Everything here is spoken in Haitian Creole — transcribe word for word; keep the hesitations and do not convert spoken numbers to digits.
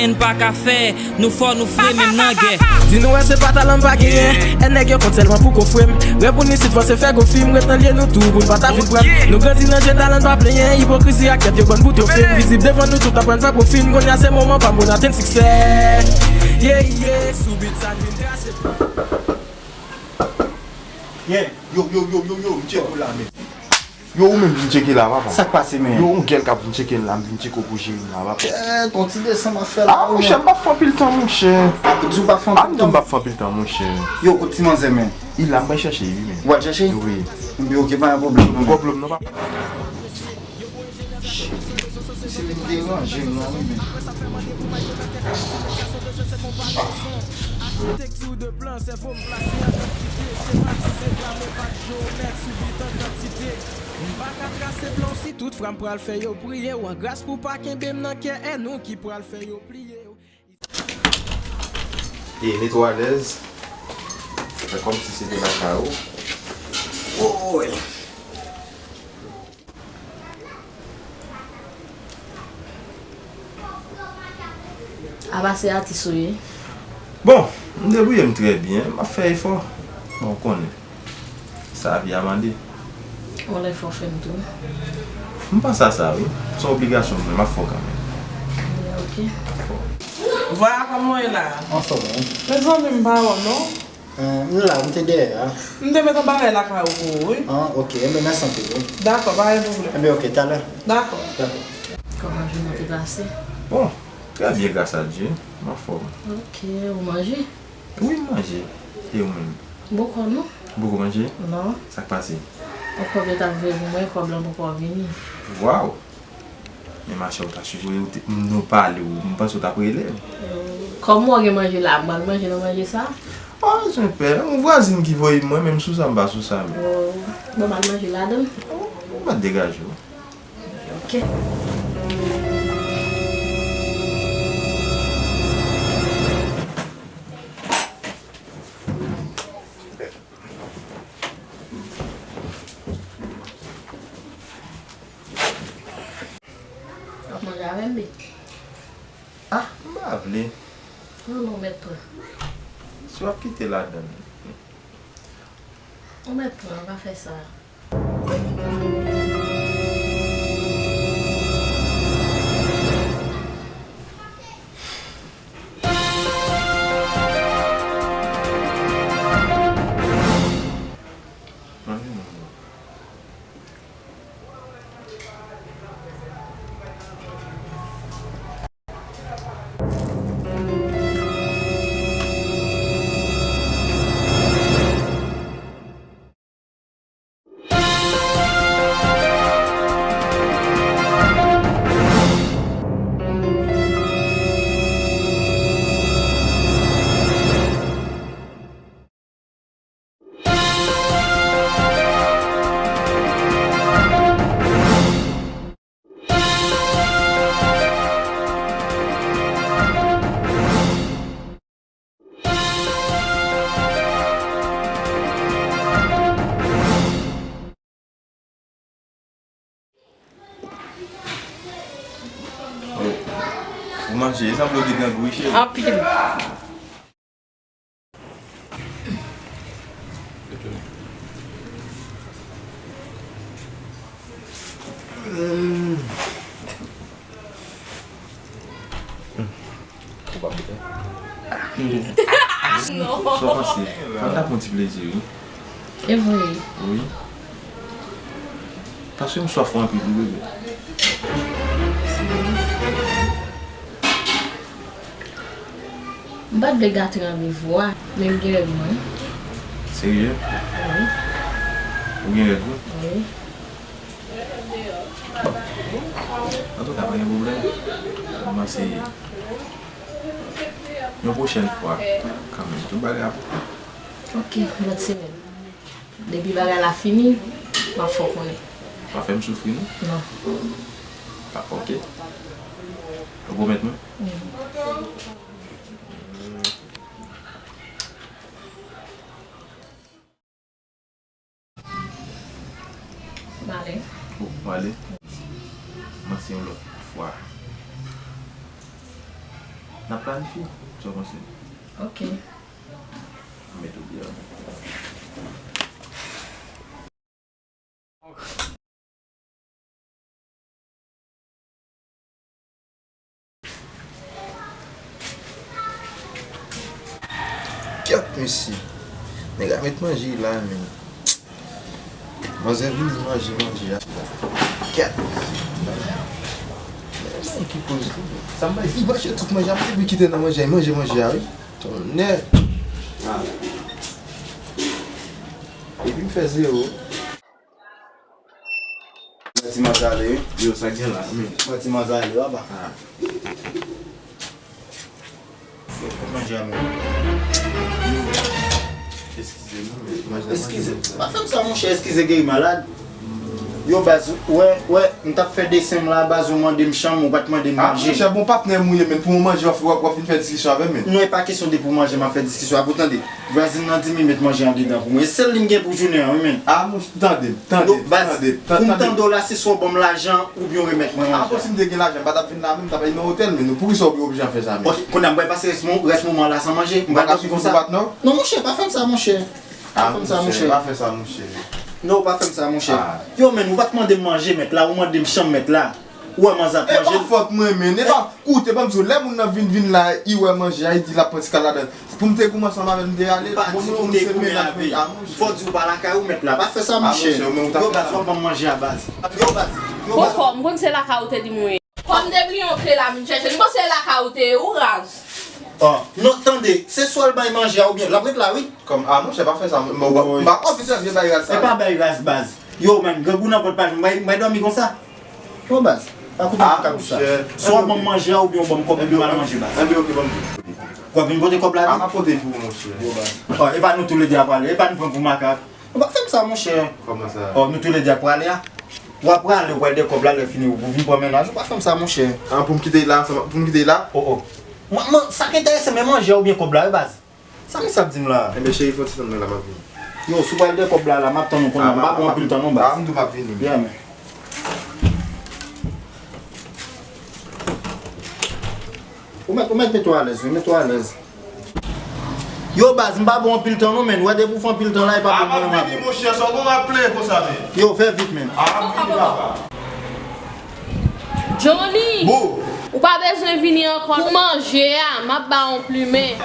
N pa ka fè, nou fò, nou fre, menm nan gè. Di nou wè se pa talan m pa genyen. Èn nèg yo kont sèlman pou kofre m. Rèv moun isit fò se fè gwo fim. Ret nan lye nou tou pou n pa ta vin pran. Nou grandi nan je talan n pa plenyen. Ipokrizi ak kèt yo bann bout yo fim. Vizib devan nou tout aprann fè pwofi n. Kounye a se moman pa m pou n atenn siksè. Yeah, yeah, sou beat sa n vin trase. Yeah, yo, yo, yo, yo, yo, m tcheke w la, men. Yo, ou menm vin tcheke la, papa. Sa k pase, men? Yo, yon gèl k ap vin tcheke m la, m vin tcheke w pou jere m la, papa. Eh, ton ti desann m ap fè la. Ah, monchè, m p ap fè anpil tan, monchè. Di w p ap fè anpil tan? Ah, m di w m p ap fè anpil tan, monchè. Yo, kot ti manzè, men? Li la, m pral chèche li, men. Ou pral chèche? Wi. Ebyen, oke, pa gen pwoblèm, non, men. Pwoblèm, non, papa. Shit. Se vin deranje m, non, wi, men. Tek sou de plan, sèvo m plase an kantite. Sematize flamen pa k jewomèt sou bit an kantite. M pa ka trase plan w si tout fra m pral fè yo priye w an gras pou pa kenbe m nan kè èn ou ki pral fè yo pliye w. E netwayèz. Fè kòmsi se te lakay ou. Woy. Apa se atis ou ye? Bon, m debouye m trè byen, m ap fè efò. Bon, ou konnen. Sa vi a mande. Yon lè fò fè m tou. M panse a sa, wi. Se yon obligasyon pou mwen, m ap fè w kanmenm. Ok. Vwala kòman w ye la? Anfòm, wi. Mezanmi, m pa wè w, non. Eh, m la, m te dèyè a. M te met yon bagay lakay ou pou ou, wi. Ah, ok. Enben, mèsi anpil, wi. Dakò, pa gen pwoblèm. Enben, ok, talè. Dakò. Dakò. Kòman jounen te pase? Bon, trè byen, gras a Dye. M anfòm. Ok, ou manje? Wi, m manje. E ou menm? M poko, non. Ou poko manje? Non. Sa k pase? Yon kòb yo t ap voye pou mwen, kòb lan poko vini. Waw! Men machè, ou ta sipoze, ou te, m, nou pale, ou, m panse ou t ap rele m. Kòm mwen gen manje la, m pral manje nan manje sa? Ah, jen pè, yon vwazin ki voye m, mwen menm sou sa, m pa sou sa, men. Oh, bon, m al manje ladan l. Ou mèt degaje w. Ok. W ap manje avè m, baby? Ah, m pa vle. Non, non, mèt pran. Si w ap kite ladann. Ou mèt pran, pa fè sa. Ou manje, e sanble w te grangou wi, cheri. Anpil. Ou pa bwè? Non. Sa w panse? Mwen ta pran ti plezi wi. E vre? Wi. Paske m swaf ou anpil wi, bebe. M pa t vle gate randevou a, men m gen règ mwen. Serye? Wi. Ou gen règ ou? Wi. Antouka, pa gen pwoblèm. M panse yon pwochèn fwa, kanmenm, tout bagay ap. Ok, lòt semèn. Depi bagay la fini, m ap fè w konnen. Pa fè m soufri, non? Non. Pa, ok. Ou pwomèt mwen? Wi. M ale. Bon, m ale. M panse yon lòt fwa. N ap planifye. Sa w panse? Ok. Met ou byen. Kyèt, mesye. Nèg la met manje la, men. Manzè vini manje, manje a. Kyèt. Men ki koze. Sa m bay, li manje tout manje a, m te vle kite nan manje a, li manje manje a, wi. Tonnè. Ah. Epi m fè zewo. Ti manzale, wi. Yo, sa gen la, men. Mwen ti manzale, papa. Ah. Yo, kòman djè a menm? Eskize non, men. Eskize. Pa fè m sa, monchè, eskize, Guerrier malad. Yo, baz, wè, wè, m t ap fè desen m la, baz, ou mande m chanm, ou pa t mande m manje. Ah, monchè, bon patnè m ou ye, men, pou yon manje, w ap, w ap, w ap vin fè diskisyon avè m, men. Non, e pa kesyon de pou manje, m ap fè diskisyon avè w, tande. Vwazin nan di m li met manje andedan pou mwen. E sèl li m gen pou jounen an, wi, men. Ah, monchè, tande m, tande m, tande m, tande m. Pou m tande w la, se swa w ban m lajan oubyen w remèt mwen manje a. Ah, bon, si m te gen lajan, m pa t ap vin la menm, m t ap al nan otèl, men. Poukisa w oblije fè sa, men? Ok, kounye a m pral pase rès mo-, rès moman la san manje. M pral dòmi konsa. Non, monchè, pa fè m sa, monchè. Pa fè m sa, monchè. Pa fè sa, monchè. Non, pa fè m sa, monchè. Yo, men, ou pa t mande m manje, mèt la, ou mande m chanm, mèt la. Ou wè manzè ap manje. E pa fòt mwen, men. E pa, koute, ban m di w, lè moun nan vin, vin la, li wè manje a, li di l ap pran ti kal ladan. Pou m te goumen ansanm avè l, m te ale. Bon, moun se mennaj mwen. Fò w di w pa lakay ou, mèt la. Pa fè sa, monchè. Yo, baz, w ap ban m manje a, baz. Yo, baz. Yo, baz. Poko, m konn se lakay ou te di m ye. Kòm depi yon kle la vin chèche, m panse lakay ou te ye, ou raz. Oh, non, tande, se swa l bay manje a oubyen l ap ret la, wi. Kòm, ah, monchè, pa fè sa, m, m, m pa anvi sèvi bay raz sa. E pa bay raz, baz. Yo, man, grangou nan vant pa jwenn, m bay, m bay dòmi konsa. Yo, baz, pa koute m kab sa. Swa w ban m manje a oubyen w ban m kòb pou m al manje, baz. Enben, ok, ban m. W ap vin pote kòb la, wi? Ah, m ap pote pou ou, monchè. Yo, baz. Oh, e pa nou toulède a prale, e pa nou pran pou makak. Ou pa fè m sa, monchè. Kòman sa? Oh, nou toulède a prale a. W ap prale, ou pral de kòb la, lè fini, ou vin pran mennaj. Ou pa fè m sa, monchè. Ah, pou m kite la, pou m kite la? Oh, oh. Mwen, mwen, sa k enterese m, e manje a oubyen kòb la, wi, baz? Sa misye ap di m la? Enben, cheri, fè yon ti tann mwen la, m ap vini. Yo, si w pral de kòb la, la, m ap tann ou kounye a. M pa pran anpil tan, non, baz. Ah, m di w m ap vini, men. Yeah, man. Ou mèt, ou mèt mete w alèz, wi, mete w alèz. Yo, baz, m pa ba w anpil tan, non, men. Ou wè, depi w fè anpil tan la, e pa bon pou mwen, non. Ah, m ap vini, monchè, sa w gon ap plenyen konsa, men. Yo, fè vit, men. Ah, m ap vini, papa. Johnny! Bon. Ou pa bezwen vini ankò pou manje a, m ap ba w yon plimen.